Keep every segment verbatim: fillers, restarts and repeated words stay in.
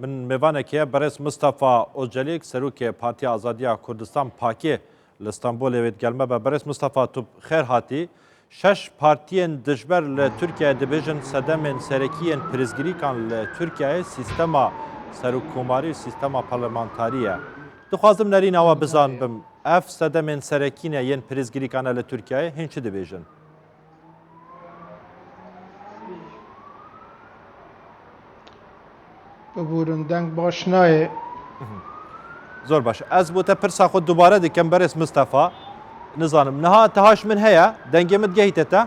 Min mêvanekê ye, berêz Mistefa Ocelîk, serokê Partiya Azadiya Kurdistan, pakê, li Stenbolê wê digel me be. Berêz Mistefa, tu bi xêr hatî. Şeş partiyên dijber li Tirkiyeyê dibêjin sedemên serekî yên pirsgirîkan li Tirkiyeyê sîstema serokkomarî û sîstema parlamentarî ye. Dixwazim nerîna we bizanbim, ev sedemên serekî ne yên pirsgirîkan e li Tirkiyeyê, hîn çi dibêjin? Bibûrin, deng baş nayê. Zor baş. Ez bo te pirsa xwe dubare dikim, berêz Mistefa. Nizanim, niha te haş min heye, dengê min digehîte te?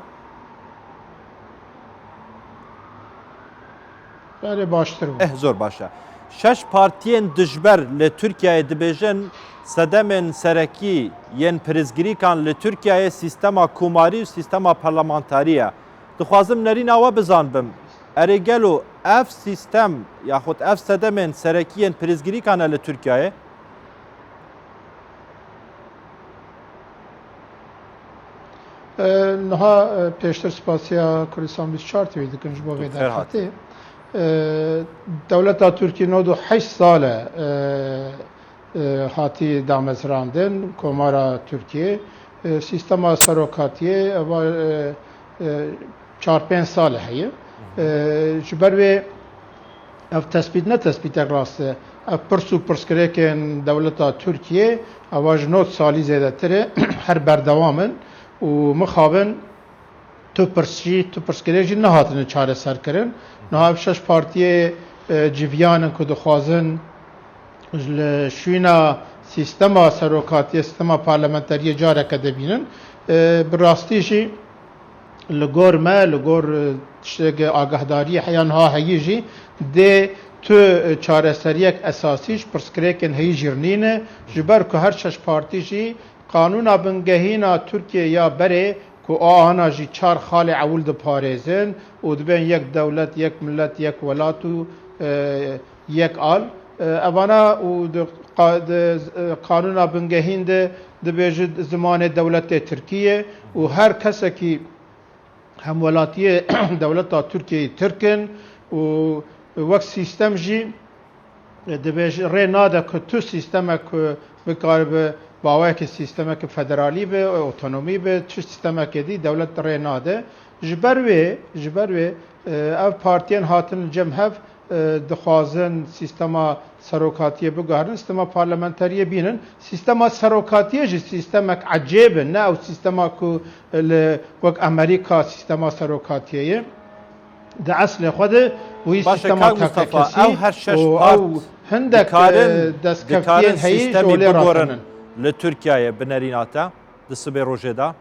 Belê, baştir bû. Eh, zor baş e. Şeş partiyên dijber li Tirkiyeyê dibêjin, sedemên serekî yên pirsgirîkan li Tirkiyeyê sîstema komarî û sîstema parlamentarî ye. Dixwazim nerîna we bizanbim. Erê, gelo ev sîstem yaxud ev sedemên serekî yên pirsgirîkan e li Tirkiyeyê? E, niha, e, pêştir spasiya Kurdistan bîst û çar T V dikin ji bo vê derfetê. E, dewleta Tirkî nod û heşt sal e, e, e, hatî damezrandin, Komara Tirkiyê. E, sîstema serokatiyê, eva, e, e, çar pênc sal e heye. E, ji ber wê ev tespît ne tespîtek rast e. Ev pirs û pirsgirêkên dewleta Tirkiyê, eva ji nod salî zêdetir e, her berdewam in û mixabin tu pirs jî, tu pirsgirêk jî nehatine çareserkirin. Niha ev şeş partiyê, e, civiyan in ku dixwazin li şûna sîstema serokatiyê, sîstema parlamenteriyê careke dibînin. E, bi rastî jî li gor me, li gor, e, tiştek agahdariyê heya niha heyî jî dê tu, e, çareseriyek esasî ji pirsgirêkên heyî jî nîne. Ji ber ku her şeş partî jî Qanûna bingehîna Tirkiyê ya berê ku a ana jî çar xalê ewil diparêzin û dibên yek dewlet, yek milet, yek welat û, e, yek al. E, evana û di qa-, di, e, qanûna bingehîn de dibêje zimanê dewletê Tirkî ye û her kesekî hemwelatiyê dewleta Tirkiyeyê Tirk in û wek sîstem jî dibêje rê nade ku tu sîstemek ku bikaribe bi awayekî sîstemeke federalî be, otonomî be, çi sîstemekê dî dewlet rê nade. Ji ber wê, ji ber wê, e, ev partiyên hatin li cem hev, e, dixwazin sîstema serokatiyê biguherin, sîstema parlamenteriyê bînin. Sîstema serokatiyê jî sîstemek ecêb e, ne ew sîstema ku li wek Amerîka sîstema serokatiyê ye. Di eslê xwe de wî Baş e, sîstema kak Mustafa, teqekesî ew her şeş û part ew hindek, dikarin, e, destkeftiyên dikarin heyî ji sîstemî olê bigorin rakinin. Li Tirkiyeyê bi nerîna te di sibê rojê de?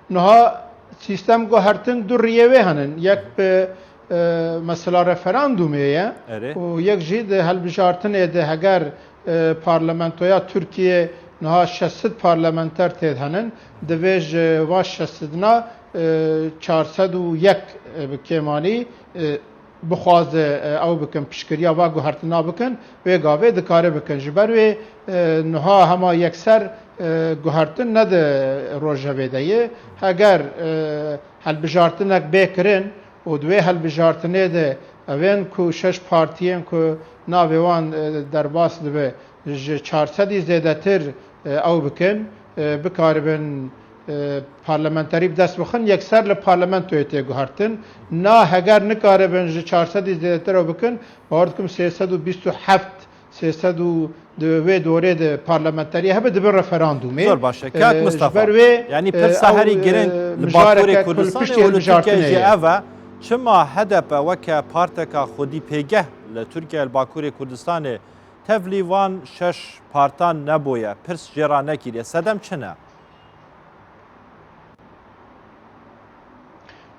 Niha sîstem guhertin du riyê wê henin. Yek bi, e, mesela referandumê ye Erê. Û yek jî di helbijartinê de heger, e, parlamentoya Tirkiyê niha şeş sed parlamenter tê de henin, divê ji van şeş sedina, e, çar sed û yek, e, bi kêmanî, e, bixwaze, e, ew bikin, piştgiriya va guhertina bikin, wê gavê dikare bikin. Ji ber wê, e, niha hema yekser, e, guhertin ne di rojevê de ye. Heger, e, helbijartinek bê kirin û di wê helbijartinê de evên ku şeş partiyên ku navê wan, e, derbas dibe, ji çar sedî zêdetir, e, ew bikin, e, bikaribin, e, parlamenterî bi dest bixin, yekser li parlamentoyê tê guhertin. Na heger nikaribin ji çar sedî zêdetir ew bikin, bawer dikim sê sed û bîst û heft, sê sed û di wê dorê de parlamenteriyê hebe dibin referandumê. Zor baş e. E, Kak ji Mistefa, ber wê, yanî e, pirsa ew, herî e, giring li mijareke Bakurê ku li Kurdistanê piştî û li Tirkiyeyê hilbijartinê jî ye. Ev e, çima H D P weke parteka xwedî pêgeh li Tirkiye, li Bakurê Kurdistanê, tevlî van şeş partan nebûye, pirs jê re nekiriye. Sedem çi ne?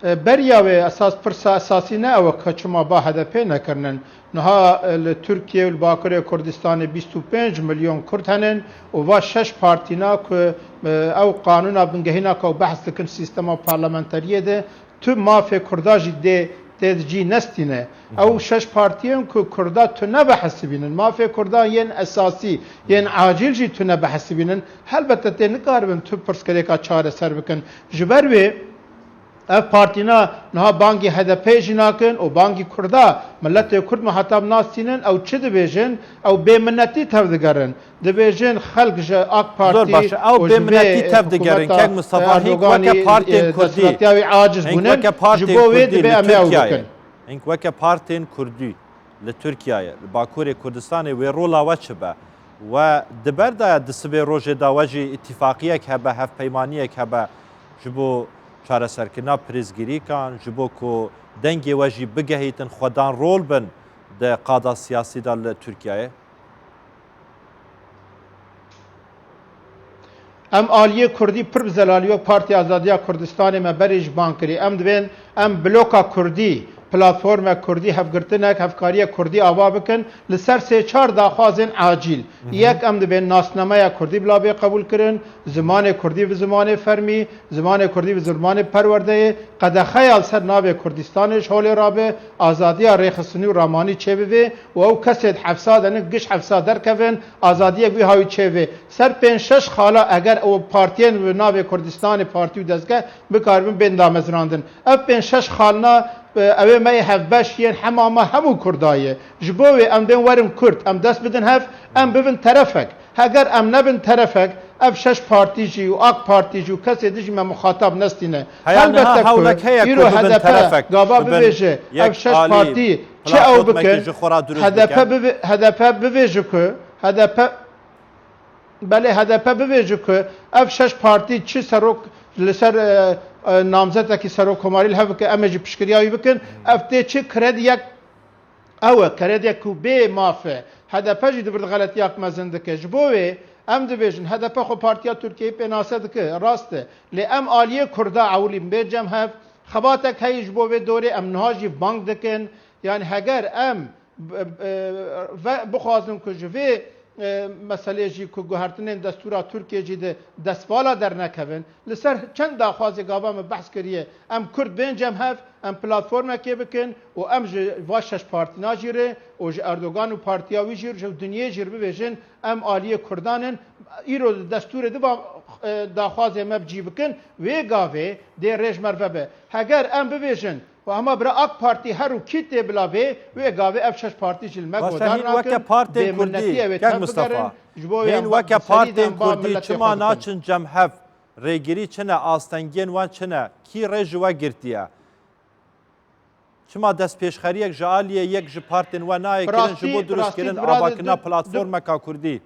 E, beriya wê esas pirsa esasî ne ew e ka çima ba H D P nekirinin. Niha, e, li Tirkiye û li Bakurê Kurdistanê bîst û pênc milyon Kurd henin û va şeş partîna ku, e, ew qanûna bingehîna ka ew behs dikin sîstema parlamenteriyê de, tu mafê Kurda jî dê, dê cî nestîne. Ew şeş partiyên ku Kurda tune bihesibînin, mafê Kurda yên esasî, yên acîl jî tune bihesibînin, helbete tê nikaribin tu pirsgirêka çareser bikin. Ji ber wê Ev partîna niha bangî H D P jî nakin û bangî Kurda, miletê Kurd muhatab nastînin, ew çi dibêjin? Ew bêminetî tevdigerin. Dibêjin xelk ji AK Partî Zor baş e. Ew û ji vê, bêminetî e, tevdigerin, hikûmeta, kek Mustafa, e, hîn weke Erdoganî, partên e, Kurdî. Desthilatya wî aciz Hîn bûnin. Weke partên Ji bo wê Kurdî dibe li em ê ew Tirkiyeyê. Bikin. Hîn weke partên Kurdî li Tirkiyeyê, li Bakurê Kurdistanê wê rola we çi be? We di ber de ye di sibê rojê de we jî îtîfaqiyek hebe, hevpeymaniyek hebe ji bo çareserkirina pirsgirêkan, ji bo ku dengê we jî bigehîtin, xwedan rol bin di qada siyasî de li Tirkiyeyê? Em aliyê Kurdî pir bi zelalî wek Partiya Azadiya Kurdistanê me berê jî bang kirî. Em dibên em bloka Kurdî, platformek Kurdî, hevgirtinek, hevkariyek Kurdî ava bikin li ser sê çar daxwazên acîl. Hı hı. Yek, em dibên nasnameya Kurdî bila bê qebûl kirin, zimanê Kurdî bi zimanê fermî, zimanê Kurdî bi zimanê perwerdeyê, qedexeya li ser navê Kurdistanê ji holê rabe, azadiya rêxistinî û ramanî çêbivê û ew kesê di hefsa de ne giş hefsa derkevin, azadiyek wî hawî çêvê. Ser pênc şeş xala eger ew partiyên bi navê Kurdistanê partî û dezgeh bikaribin bên damezrandin. Ev pênc şeş xalna, e, ew ê me yê hevbeş yên hema me hemû Kurda ye. Ji bo wê em bên werin Kurd, em dest bidin hev, em bibin terefek. Heger em nebin terefek, ev şeş partî jî û AK Partî jî û kesê din jî me muxatab nestîne. Heya niha Helbette ku hewlek heye ku îro bibin H D P terefek, gava bibin bibêje, yek ev şeş alî, partî çi ew platformekê bikin, ji xwe re dirust H D P bikin. Bibe-, H D P bibêje ku, H D P, belê H D P bibêje ku ev şeş partî çi serok li ser, e, e, namzetekî serokkomarî li hev bike, em ê jî piştgiriya wî bikin. Ev tê çi krediyek Ew e, krediyek ku bê maf e. H D P jî di vir xeletiyak mezin dike. Ji bo wê em dibêjin, H D P xwe partiya Tirkiyeyê pênase dike, rast e. Lê em aliyê Kurda ewilî bên cem hev. Xebatek heye ji bo vê dorê em niha jî bang dikin. Yani heger em b-, e, ve-, bixwazin ku ji vê, e, meselê jî ku guhertinên destûra Tirkiyê jî di destvala dernekevin, li ser çend daxwazê gava min behs kiriye, em Kurd bên cem hev, em platformekê bikin û em ji va şeş partîna jî re û ji Erdogan û partiya wî jî re, ji dinyê jî re bibêjin, em aliyê Kurdan in, îro di destûrê di va, e, daxwazê me bi cî bikin, wê gavê dê rê ji me re vebe. Heger em bibêjin, û hema bira AK Partî her û kî tê bila bê, wê gavê ev şeş partî jî li me Baş e, godar hîn weke nakin, partên bêminnetî Kurdî, ew ê kek tev Mistefa. Bigerin, ji bo wê Hîn em weke ba serî de partên em ba Kurdî miletê çima xwe bikin. Naçin cem hev? Rêgirî çi ne? Astengiyên wan çi ne? Kî rê ji we girtiye? Çima destpêşxeriyek ji aliyê yek ji partên we nayê Bi kirin ji rastî, bo bi rastî dirustkirin, di vira de avakirina di, di platformeka Kurdî?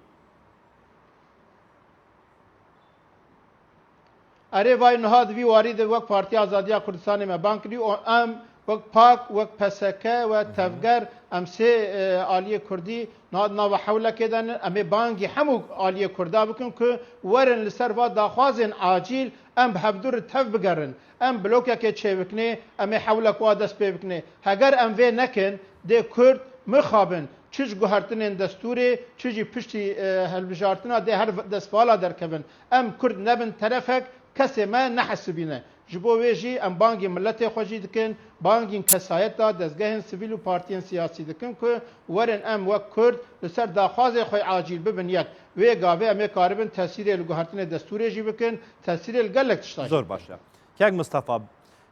Erê, vay niha di vî warî de wek Partiya Azadiya Kurdistanê me bang kirî û em wek pak, wek P S K, wek Hı hı. Tevger, em sê, e, aliyê Kurdî niha di nava hewlekê de ne. Em ê bangî hemû aliyê Kurda bikin ku werin li ser va daxwazên acîl em bi hevdu re tev bigerin. Em blokekê çêbikinê, em ê hewlek wa dest pê bikinê. Heger em vê nekin, dê Kurd mixabin, çi ji guhertinên destûrê, çi jî piştî, e, hilbijartina dê her destvala derkevin. Em Kurd nebin terefek, kesê me nehesibîne. Ji bo wê jî em bangî miletê xwe jî dikin, bangîn kesayeta dezgehên sivîl û partiyên siyasî dikin ku werin em wek Kurd li ser daxwazê xwe acîl bibin yek. Wê gavê em ê karibin tesîrê li guhertinê destûrê jî bikin, tesîrê li gelek tişta jî Zor bikin. Baş e. Kek Mistefa,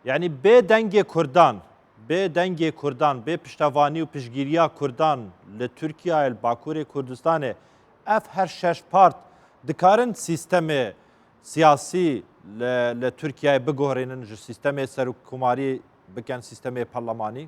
yanî bê dengê Kurdan, bê dengê Kurdan, bê piştevanî û piştgiriya Kurdan li Tirkiyeyê, li Bakurê Kurdistanê, ev her şeş part dikarin sîstemê siyasî li, li Tirkiyeyê biguherînin, ji sîstemê serokkomarî bikin sîstemê parlemanî?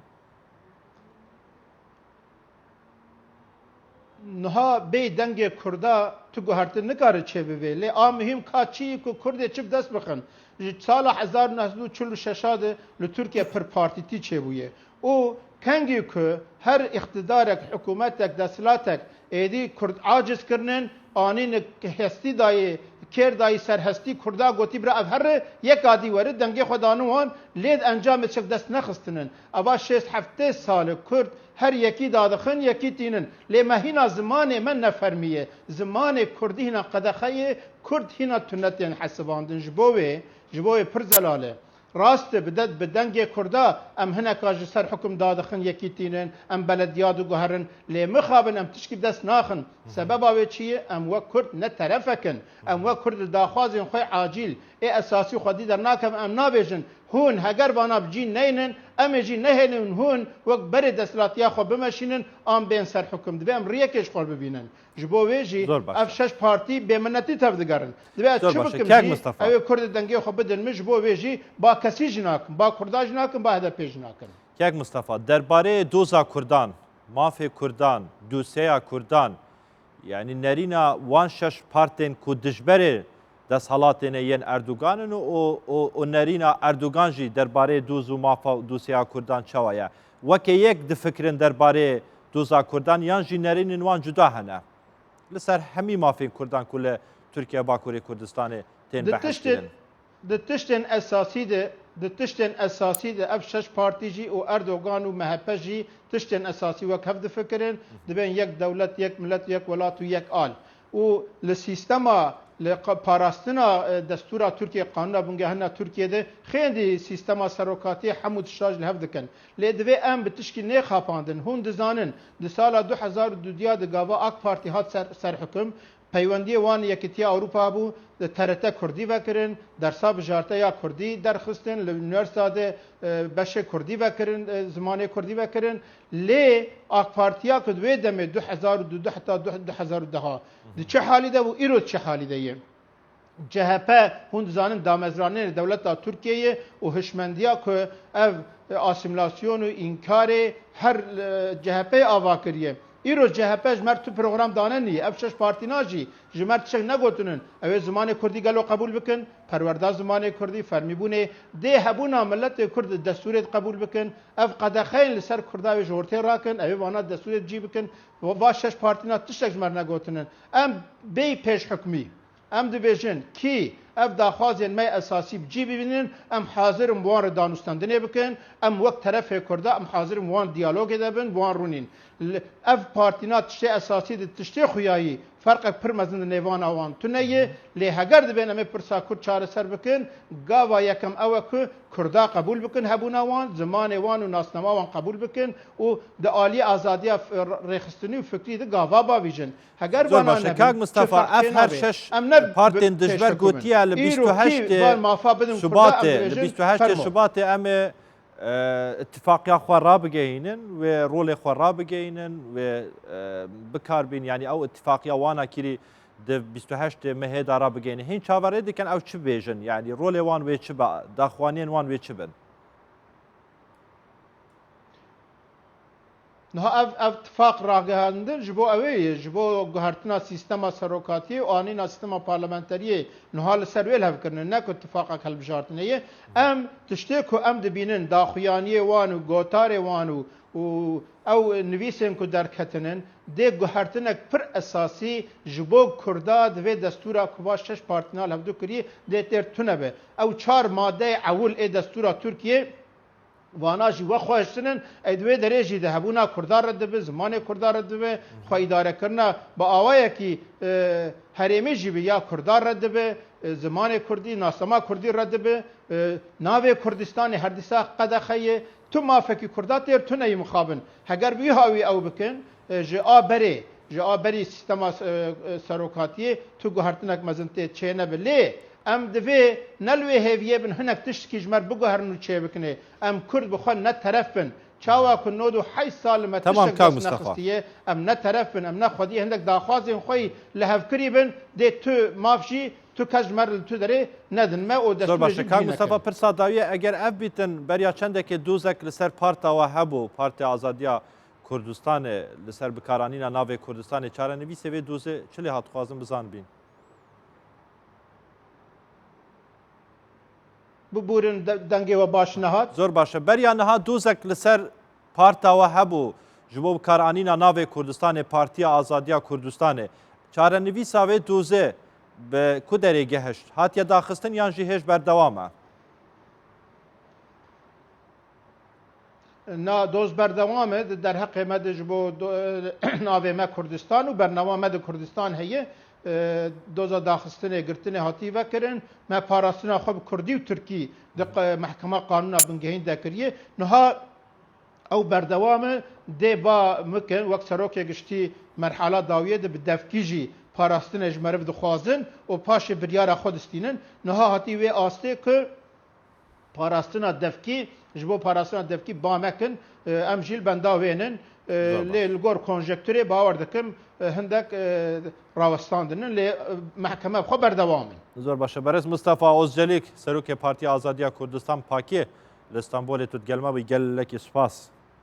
Niha bê dengê Kurda tu guhertin nikare çêbibe. Lê a muhîm ka çi yî ku Kurdê çi bi dest bixin. Ji sala hezar û neh sed û çil û şeş de li Tirkiye pir partîtî çêbûye. Û kengî ku her îqtidarek, hikûmetek, desthilatek êdî Kurd aciz kirinin, anîne hestî dayê, kêr dayî ser hestî Kurda gotî bira ev here yek adî were, dengê xwe dane wan, lê di encamê çek dest nexistinin. Eva şêst heftê sal e Kurd her yekî dadixin, yekî tînin. Lê me hîna zimanê me nefermî ye. Zimanê Kurdî hîna qedexe ye, Kurd hîna tune tên hesibandin. Ji bo wê, ji bo wê pir zelal e. Rast e, bi de-, bi dengê Kurda em hineka ji ser hukum dadixin, yekî tînin, em belediya diguherin. Lê mixabin em tişkî bi dest naxin. Hı hı. Sebeba wê çi ye? Em wek Kurd ne terefek in. Em wek Kurd li daxwazên xwe acîl, ê esasî xwedî dernakevin, em nabêjin. Hûn heger vana bi cî neynin, em ê jî nehêlin hûn wek berê desthilatiya xwe bimeşînin, an bên ser hukum. Divê em riyekê ji xwe bibînin. Ji bo wê jî Zor baş ev e. şeş partî bêminetî tevdigerin. Divê ez Zor çi baş e. bikim Kek jî, Mistefa. ew ê Kurd dengê xwe bidin min, ji bo wê jî ba kesî jî nakim, ba Kurda jî nakim, ba H D P jî nakim. Kek Mistefa, derbarê doza Kurdan, mafê Kurdan, dosyeya Kurdan, yanî nerîna wan şeş partên ku dijberê desthilatê ne yên Erdogan in û, û, û, û nerîna Erdogan jî derbarê doz û mafa û dosyeya Kurdan çawa ye? Weke yek difikirin derbarê doza Kurdan yan jî nerînên wan cuda hene? Li ser hemî mafên Kurdan ku li Tirkiye Bakurê Kurdistanê tên Di behs tiştên, kirin. di tiştên esasî de, di tiştên esasî de ev şeş partî jî û Erdogan û M H P jî tiştên esasî wek hev difikirin, dibên yek dewlet, yek milet, yek welat û yek al. Û li sîstema, li qa-, parastina, e, destûra Tirkiye, qanûna bingehina Tirkiye de xêndî sîstema serokatiyê hemû tişta ji li hev dikin. Lê divê em bi tişkî nêxapandin. Hûn dizanin, di sala du hezar û duduya de gava AK Partî hat ser, ser hukum, peywendiyê wan Yekîtiya Ewropa bû, di T R T Kurdî vekirin, dersa bijarte ya Kurdî derxistin, li unîversîta de, e, beşê Kurdî vekirin, e, zimanê Kurdî vekirin. Lê AK Partiya ku di wê demê du hezar û dudu heta du hezar û deh, di çi halî de bû, îro çi halî de ye? C H P, hûn dizanin, damezranê dewleta Tirkiyeyê û hişmendiya ku ev, e, asîmîlasyon û înkarê her, e, C H P'yê ava kiriye. Îro C H P ji me re tu program dane niye. Ev şeş partîna jî ji me re tiştek negotinin. Ew ê zimanê kurdî gelo qebûl bikin, perwerda zimanê kurdî, fermîbûnê dê hebûna miletê kurd di destûrê de qebûl bikin. Ev qedexeyên li ser kurda wê ji ortê rakin, ew ê vana destûrê cî bikin. Va şeş partîna tiştek ji me re negotinin. Em bêyî pêş hukmî. Em dibêjin, kî ev daxwazên me esasî bi cî bibînin, em hazir in bi wan re danûstendinê bikin, em wek terefê Kurda, em hazir in bi wan diyalogê de bin, bi wan rûnîn. Li, ev partîna tiştê esasî di tiştê xuyayî ferqek pir mezin di nêvana wan tune ye, lê heger dibên em ê pirsa Kurd çareser bikin, gava yekem ew e ku Kurda qebûl bikin hebûna wan, zimanê wan û nasnama wan qebûl bikin û di aliyê azadiya f-, rêxistinî û fikrî de gava bavîjin. Heger Zor vana baş e. nebin, Kak Mistefa, çi ferqê ev her navê? şeş Em ne partên bi-, dijber pêşveku bin. gotiye li Îro bîst û heştê kî van mafa bidin Kurda, em Şubatê, li dibêjin, bîst û heştê fermo. Şubatê em ê, e, îtifaqiya xwe rabigehînin, wê rolê xwe rabigehînin, wê, e, bikarbîn, yanî ew îtifaqiya wana kirî di bîst û heştê mehê de rabigehînin. Hîn çaverê dikin ew çi bêjin, yanî rolê wan wê çi be, daxuyaniyên wan wê çi bin? Niha ev, ev tifaq ragihandin ji bo ew ê ye, ji bo guhertina sîstema serokatiyê û anîna sîstema parlamenteriyê niha li ser wê li hev kirine, ne ku tifaqek hilbijartinê ye. Em tiştê ku em dibînin, daxuyaniyê wan û gotarê wan û, û ew nivîsên ku derketinin, dê guhertinek pir esasî ji bo Kurda di vê destûra ku va şeş partîna li hevdu kirî dê têr tune be. Ew çar madeyê ewil ê destûra Tirkiyê, Vana jî we xweştin in, ey di wê derê jî de hebûna Kurda red dibe, zimanê Kurda red dibe, xwe îdarekirina bi awayekî, e, herêmî jî bi ya Kurda red dibe, e, zimanê Kurdî, nasnama Kurdî red dibe, e, navê Kurdistanê her dîsa qedexe ye. Tu mafekî Kurda têr tune yî mixabin. Heger bi wî hawî ew bikin, e, ji a berê, ji a berî sîstema, e, e, serokatiyê tu guhertinek mezin tê çênebe. Lê em divê ne li wê hêviyê bin hinek tiştkî ji me re biguherin û çêbikinê. Em Kurd bi xwe ne teref bin. Çawa ku nod û heşt sal li me Tamam, tiştek Kak dest Mustafa. nexistiye, em ne teref bin, em ne xwediyê hindek daxwazên xwe yî li hevkirî bin, dê tu maf jî, tu kes ji me re li tu derê nedin me û Zor destûrê baş jî e. Kak bicî Mustafa, nekin. Pirsa dawiyê, eger ev bîtin, beriya çendekê dozek li ser parta we hebû, Partiya Azadiya Kurdistanê, li ser bikaranîna navê Kurdistanê, çarenivîsê vê dozê çi lê hat, dixwazin bizanibîn? Bibûrin de-, dengê we baş nehat. Zor baş e. Beriya niha dozek li ser parta we hebû, ji bo bikaranîna navê Kurdistanê, Partiya Azadiya Kurdistanê. Çarenivîsa vê dozê bi ku derê gehişt? Hatiye daxistin yan jî hêj berdewam e? Na doz berdewam e, di derheqê me de ji bo do-, navê me Kurdistan û bernama me di Kurdistan heye. E, doza daxistinê, girtinê hatî vekirin. Me parastina xwe bi Kurdî û Tirkî di q-, Mehkema Qanûna Bingehîn de kiriye. Niha ew berdewam e, dê ba mikin, wek serokê giştî merhala dawiyê de bi devkî jî parastinê ji meriv dixwazin û paşê biryara xwe distînin. Niha hatî wê astê ku parastina devkî, ji bo parastina devkî ba me kin, e, em jî li benda wê nin. E, lê li gor konjekturê bawer dikim, e, hindek, e, rawestandin in, lê, e, mehkeme xwe berdewam in. Zor baş e. Berêz Mistefa Ozcelîk, Serokê Partiya Azadiya Kurdistan, pakê, li Stenbolê tu digel me bû, gelekî spas.